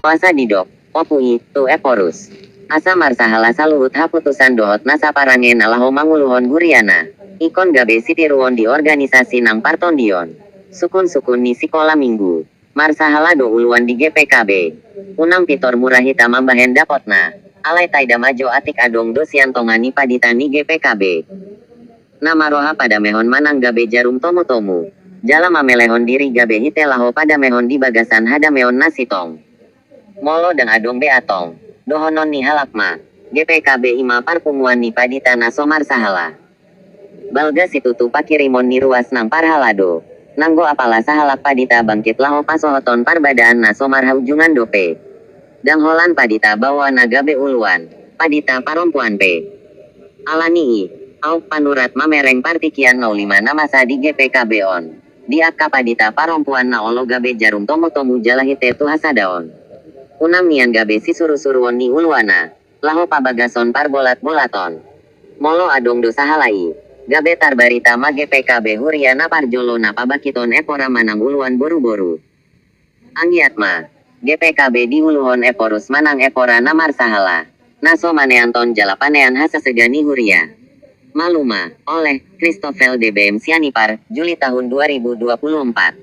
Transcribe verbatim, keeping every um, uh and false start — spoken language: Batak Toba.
Asa didok, Ompung i, tu Ephorus. Asa marsahala saluhut haputusan dohot na saparange na laho manguluhon huriana. Ingkon gabe sitiruon di organisasi nang partondion. Sukun-sukun ni sikola minggu. Marsahala do uluan di G P K B. Unang pintor mura hita mambahen dapotna. Alai taida ma jo atik adong do sian tonga ni pandita ni G P K B. Na marroha padamehon manang gabe jarum tomutomu. Jala mamelehon diri gabe hite laho padamehon di bagasan hadameon na sintong. Molo ndang adong be antong. Dohonon ni halak ma. G P K B i ma parpunguan ni pandita na so marsahala. Balga situtu pangkirimon ni ruas nang parhalado. Nanggo apala sahalak pandita bangkit laho pasohothon parbadaan na so marhaujungan dope. Ndang holan pandita baoa na gabe uluan. Pandita parompuan pe. Alani i, aut panurat mamereng partingkian na uli ma na masa di G P K B on. Di angka pandita parompuan na olo gabe jarum tomutomu jala hite tu hasadaon. Unang nian gabe sisurusuruon ni uluanna. Laho pabagason parbolatbolaton. Molo adong do sahala i. Gabe tarbarita ma G P K B huria na parjolo na pabangkithon Ephora manang uluan boruboru. Anggiat ma. G P K B diuluhon Ephorus manang Ephora na marsahala. Na so maneanhon jala panean hasesega ni huria. Malum ma, oleh, Christoffel de Beem Sianipar, Juli tahun dua ribu dua puluh empat.